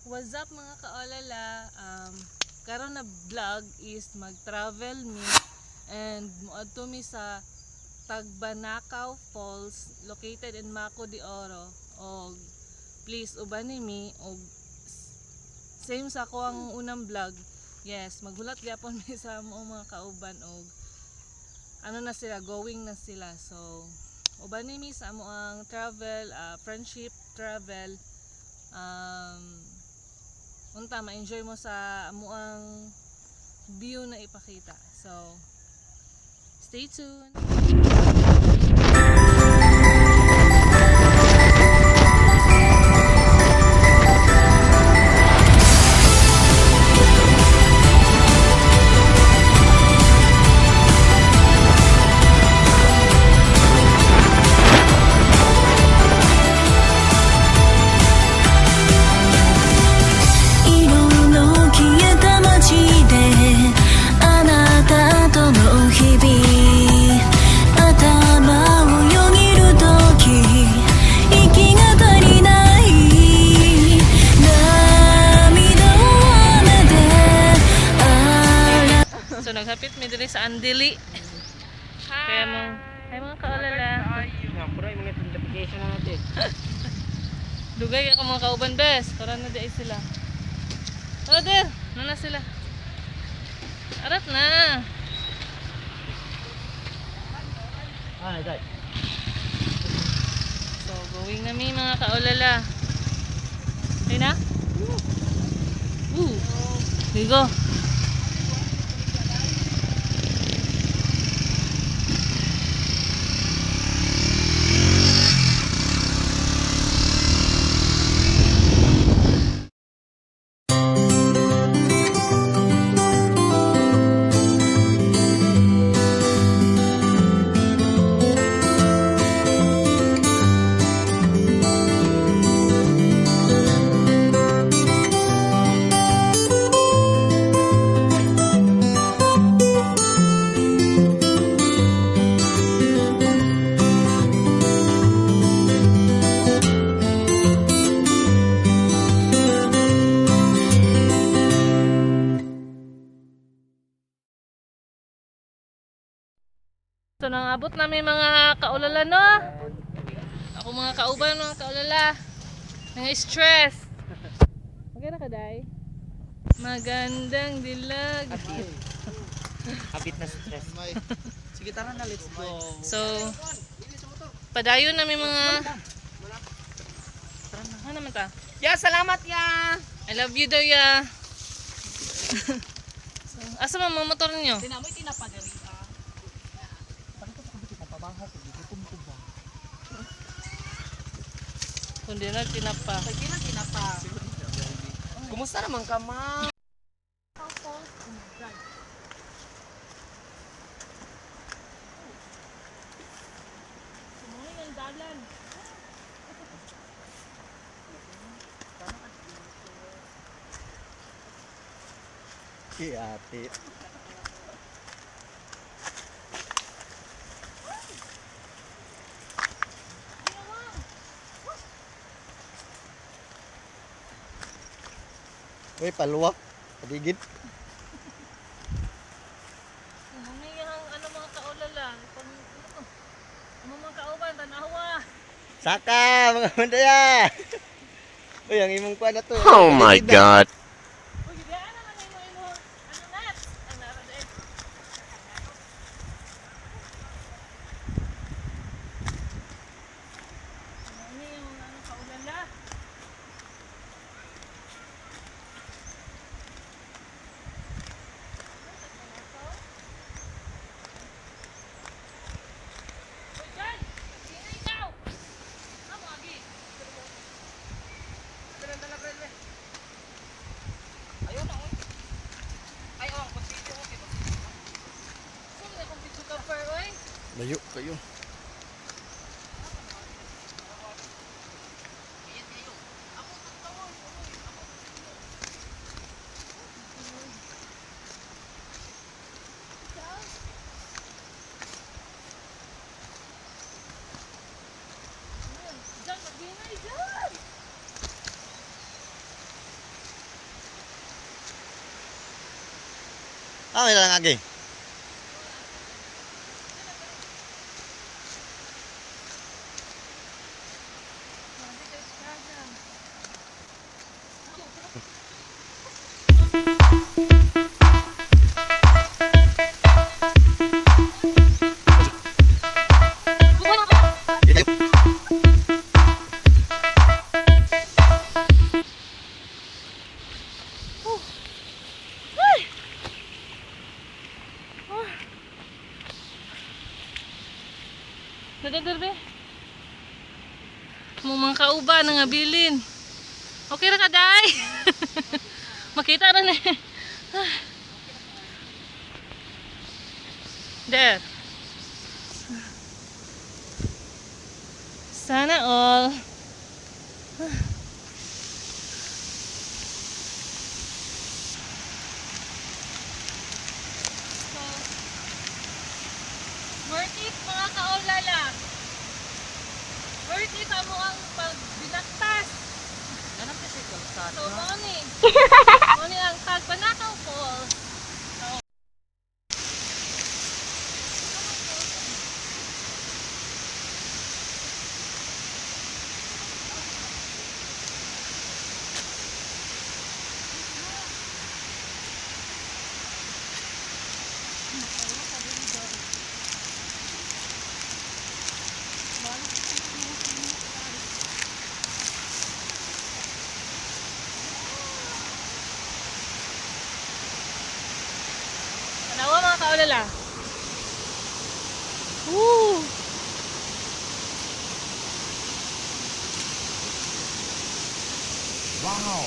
What's up, mga kaolala? Karon na vlog is mag-travel mi and muadto mi sa Tagbanakaw Falls located in Maco de Oro. Og please ubani mi og same sa ako ang unang vlog. Yes, maghulat gyapon mi sa among mga kauban og ano na sila, going na sila. So ubani mi sa among travel, friendship travel. Unta ma-enjoy mo sa amuang view na ipakita. So stay tuned. 色の消えた街であなたとの日々頭をよぎる時息が足りない涙を雨で洗 So naghapit mi diri sa Andili. Kaya mo, hi mga kaolala. Puro yung mga notification na natin. Dugay ka mga kauban bes. Tara na di ay sila. Tara der, na sila. Arat na. Ah, dai. So going na mi mga kaolala. Okay na? Woo. Here you go. So nangabot namin mga kaulala no. Ako mga kauban, mga kaulala. Mga stress. Okay na ka, Day? Magandang dilag. Abit na stress. Sige, tara na, let's go. So, padayon namin mga... Ano naman ta? Ya, salamat ya! I love you daw ya. So, asa man mga motor ninyo? Tinamoy tinapadali ah. Kundi na tinapa. Pwede na tinapa. Kumusta naman ka, ma? Sumuhin ang dalan. Si ate. Uy, paluwak. Paligid. Sumuhin ang ano mga kaulala. Pag, ano to? Ano mga kauban, tanawa. Saka, mga mandaya! Uy, ang imong kuha na to. Oh my God. Uy, gibiyaan naman na imo imo. Ano na? Ang narad eh. Ano yung ano kaulala? Uy, Jan! Sino ikaw? Amo, agi. Ayun na oy. Ay oh, ang video okay. Sino na akong video cover, oy? Layo kayo. Diyan, magbingay dyan! Ah, may lang agi. Nadagar be. Mo mga kauba na nga bilin. Okay ra ka day. Makita ra ni. There. Sana all. So, worth it mga kaulala. Worth it amo ang pagbinaktas. Ganap na siya kalsada. So, mao ni. Mao ni ang Tagbanakaw Falls. So, Tanawa mga kaulala. Woo! Wow.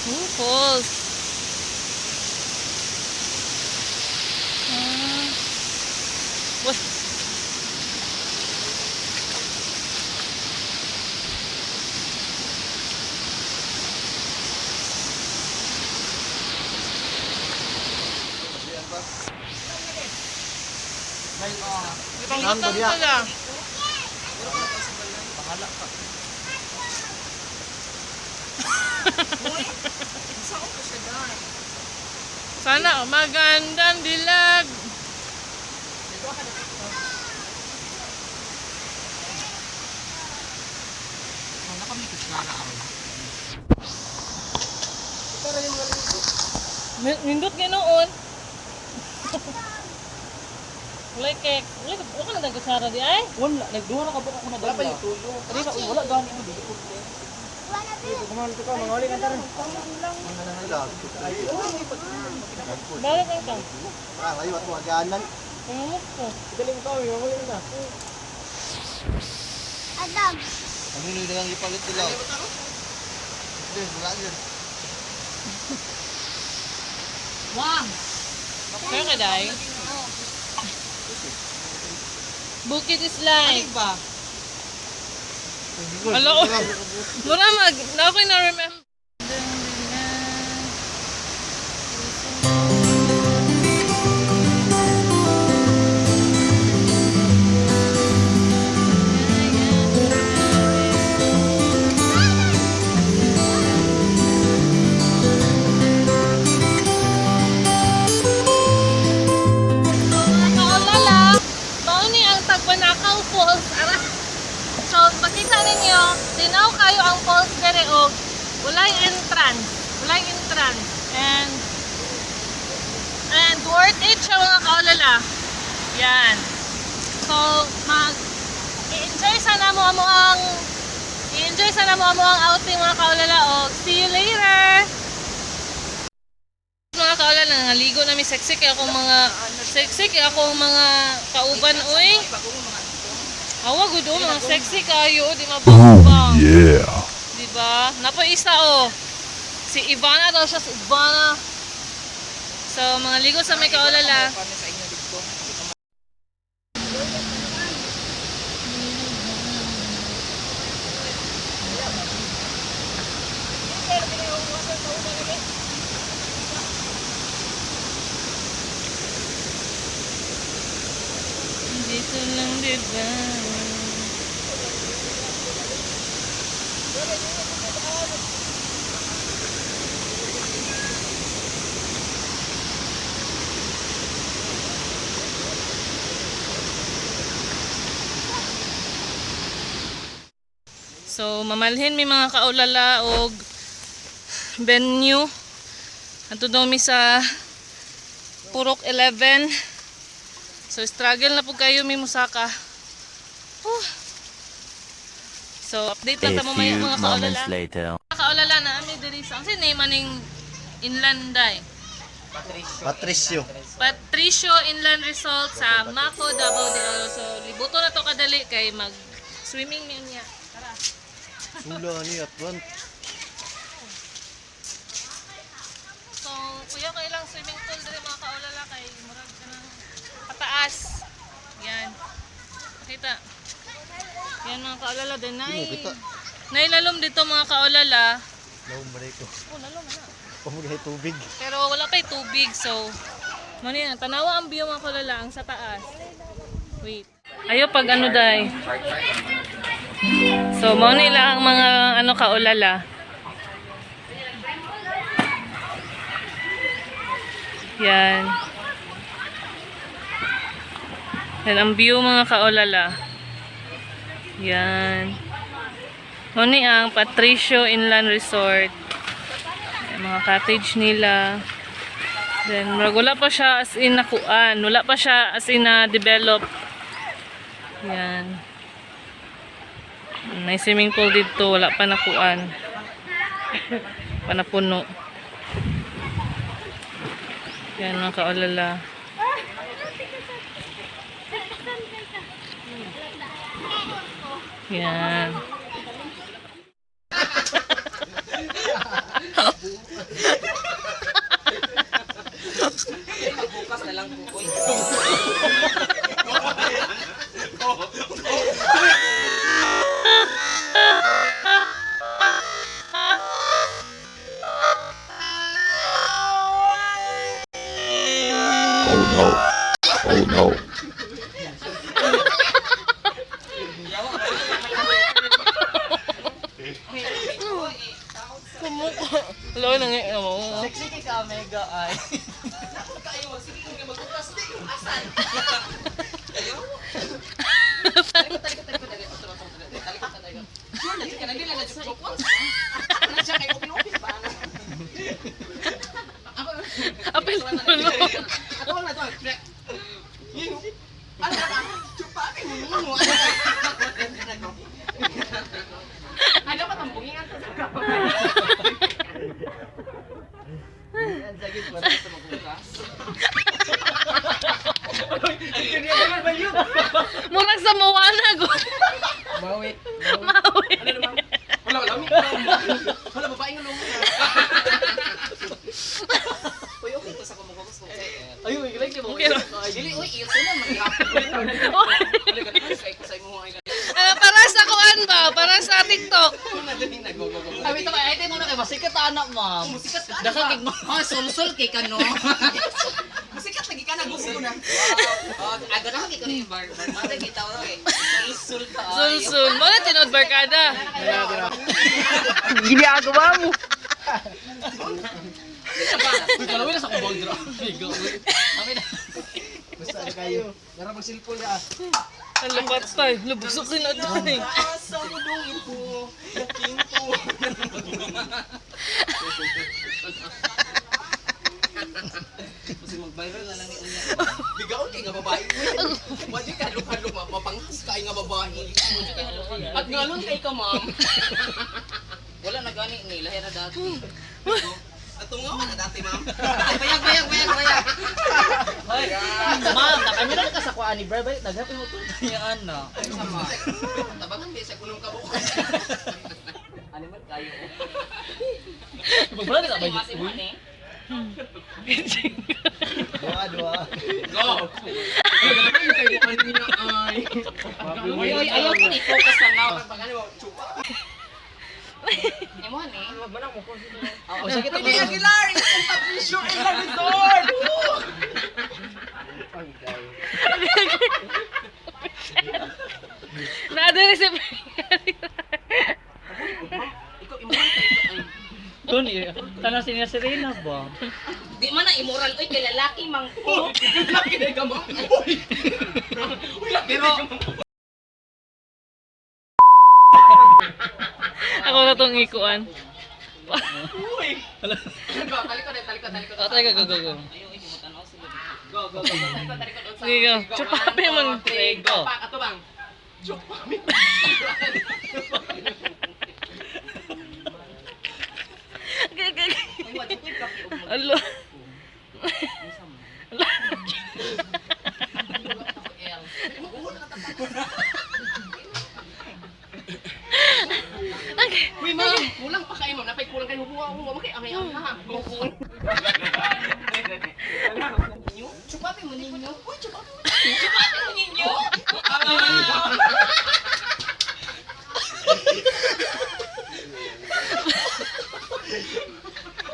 Ooh, falls. Ah. What? Pangutang ko lang. Saan ko siya dahil? Sana magandang dilag. Wala kami kutsara aron. Nindot nga noon. Walay cake. Walay ka wala ka na kutsara di ay. Wala, nagduha na ka buka ko na dala. Wala pa yung tuyo. Kanina, uy, wala gani mo dili ko. Bakit ang ka? Ah, layo at waganan. Pangumok ko. Ano ni lang ipalit nila? Hindi, wala yun. Wow. Kaya ka day? Bukid is life. Ba? Alo, mura mag, na ako na remember. Kaulala, mao ni ang Tagbanakaw Falls. Ara. So, makita ninyo, tinaw kayo ang falls dere og walay entrance. Walay entrance. And worth it siya mga kaulala. Yan. So, mag i-enjoy sana mo amo ang i-enjoy sana mo amo ang outing mga kaulala og see you later. Mga kaulala, nangaligo na mi, sexy kay akong mga sexy kay akong mga kauban oy. Awa gud oh, mga sexy kayo, di mabang. Yeah. Di ba? Napo isa oh. Si Ivana daw siya, si Ivana. So, mga ligo sa may kaulala. Kami sa inyo dito. Dito lang, di ba? So mamalhin mi mga kaulala og venue. Adto daw mi sa Purok 11. So struggle na pud kayo mi musaka. Whew. So update lang A ta mo maya few mga kaulala. moments later. Mga kaulala na ami diri sa ang name aning inland day. Patricio. Patricio. Patricio Inland Resort sa Maco, Davao de Oro. So libuto na to kadali kay mag swimming mi unya. Tara. Sula ni at one. So kuya ko ilang swimming pool diri mga kaulala kay murag kanang pataas. Yan. Pakita. Yan mga kaulala din Di mo nay. kita. Nailalom dito mga kaulala. Lawom ba ko? Oh, lalom na. Pamugay tubig. Pero wala pa'y tubig, so mano yan, tanawa ang view mga kaulala ang sa taas. Wait. Ayo pag ano day. So mao nila ang mga ano kaulala. Yan. Yan ang view mga kaulala. Yan. Mao ni ang Patricio Inland Resort. Yan, mga cottage nila. Then, murag wala pa siya as in nakuan. Wala pa siya as in na develop. Yan. May swimming pool dito. Wala pa nakuan. Pa napuno. Yan mga kaulala. Yan. Bukas na lang po. Uy. Oh no. Oh no. Kumuko. Wala nang oh. Sexy kay ka, Omega ay. Apil mo. Murag sa Moana go. Mawi. Maui. Wala, wala. Wala, babae nga lungo. Uy, okay to sa kumukukus ko. Ay, uy, like mo. Okay ra. Dili, uy, iyo na maghihapon. Wala ka naman sa sa imo ay Ah, para sa kuan ba? Para sa TikTok. Ay, wait, ay, ay, mo na kay masikat anak, ma'am. Musikat ka. Daghang kay ma'am. Oh, sulsul kay ka no. Musikat lagi ka na gusto ko na. Oh, aga na kay ka ni bar. Bar mata kita ro eh. Sulsul ka. ay. Sulsul. Mo na tinuod barkada. Uy, kalawin na sa kubang dra. Bigo, uy. Amin na. Basta ano kayo. Nara mag-cellphone ya. Ang lupat pa. Eh. Lubusok din na doon eh. Asa mo dong ko. King ko. Kasi mag-viral na lang ni Unya. Bigaon kay nga babae. Wadi ka lukad mapanghas kay nga babae. At ngalon kay ka ma'am. Wala na gani ni lahi na dati. Ato nga wala dati ma'am. Ay, bayag bayag bayag bayag. Ay, ma'am, nakamiran ka sa kuan ni Bray, bay, naghapin mo to. Yan na. Tabangan di sa kulong kabukas. Animal kayo. Magbala ka ba yun? Uy. Dua, dua. Go. Uy, uy, ayaw ko ni focus sa now. Imo ni. Oh, sige, Pwede Aguilar, isang Patricio Ella Resort. Naadiri si Ikaw immoral kay ikaw. Doon, eh, tanan si Serena ba? Di man na immoral oy kay lalaki mang ko. Lalaki na ka mo. Uy. Uy, laki na ka mo. Ako na tong ikuan. Talikod, talikod, talikod. Oh, teka, go, go, go. Go, go, go. Talikod, talikod. Sige, go. Chupapi man. Three, go. Pak, ato bang? Chupapi. Alo. Uy, ma'am, kulang pa kayo, ma'am. Napay kulang kayo. Hubuha, hubuha. Makay, angay, ang ha. Chupapi mo ninyo. Uy, chupapi mo ninyo. Chupapi mo ninyo.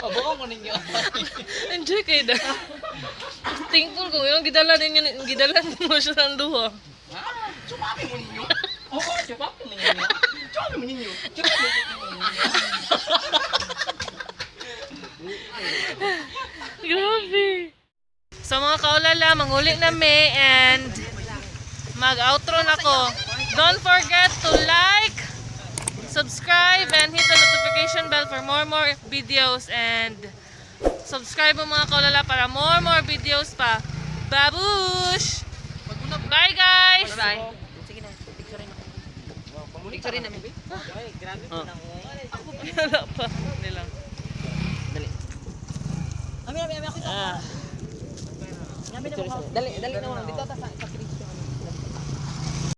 Pabuo ko ninyo. Enjoy kayo da. Thankful kung yung gidala ninyo, gidala mo siya sa duha. Chupapi mo ninyo. Oo, chupapi mo ninyo. Chupapi mo ninyo. Chupapi mo ninyo. Grabe. So mga kaulala, manghuli na me and mag-outro na ko. Don't forget to like, subscribe, and hit the notification bell for more more videos and subscribe mo mga kaulala para more more videos pa. Babush! Bye guys! Bye. Sige na, picture rin ako. Picture rin namin. Ako wala pa. Hindi lang. Dali. Ami, ami, ami, ako. Ah. Dali, dali na mo. Dito ta sa sa